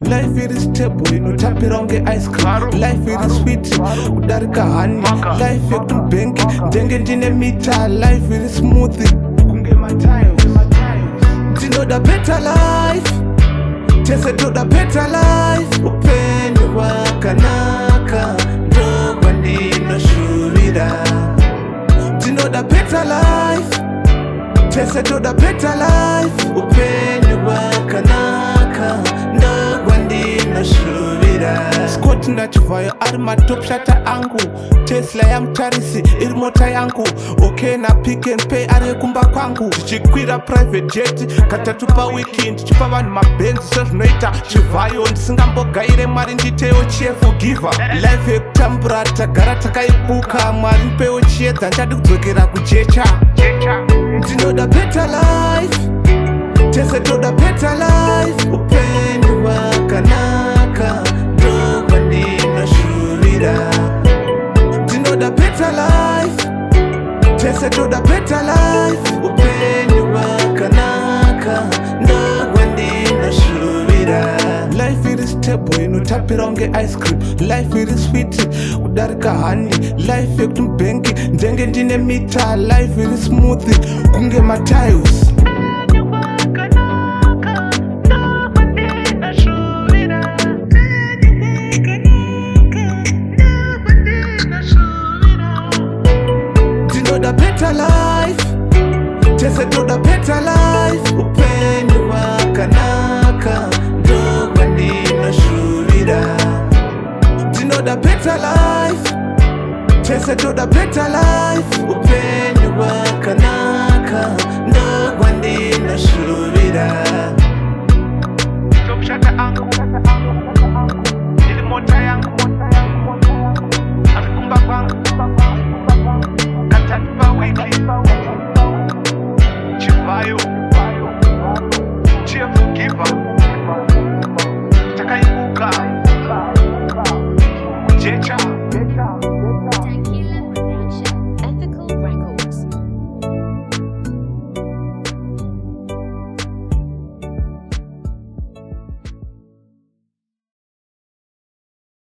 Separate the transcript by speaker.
Speaker 1: Life iri stable, inotapira kunge ice cream. Life iri sweet kudarika honey. Life yekuti mubhengi ndenge ndine mita. Life iri smooth kunge matiles. Ndinoda better life, tese toda better life. Upenyu hwakanaka ndohwandinoshuvira. Ndinoda better life, tese toda better life. Upenyu hwakanaka ndohwandinoshuvira. Scott naChivhayo ari matop shotta angu. Tesla yaMutarisi iri mota yangu. OK, naPick and Pay ari kumba kwangu. Ndichikwira private jet katatu pawiki, ndichipa vanhu mabhenzi sezvinoita Chivhayo. Ndisingambogaire Mwari, nditewo cheerful giver. Life yekutambura tagara takaibuka. Mwari, ndipewo chiedza, ndichadi kudzokera kujecha. Ndinoda better life, tese toda better life. Upenyu hwakanaka ndohwandinoshuvira. Ndinoda better life, tese toda better life. Upenyu hwakanaka ndohwandinoshuvira. Life iri stable, inotapira kunge ice cream. Life iri sweet kudarika honey. Life yekuti mubhengi ndenge ndine mita. Life iri smooth kunge matiles. Hwakanaka ndohwandinoshuvira. Hwakanaka ndohwandinoshuvira. Ndinoda better life, tese toda better life. Upenyu hwakanaka ndohwandinoshuvira. Ndinoda better life, tese toda better life. Upenyu hwakanaka ndohwandinoshuvira.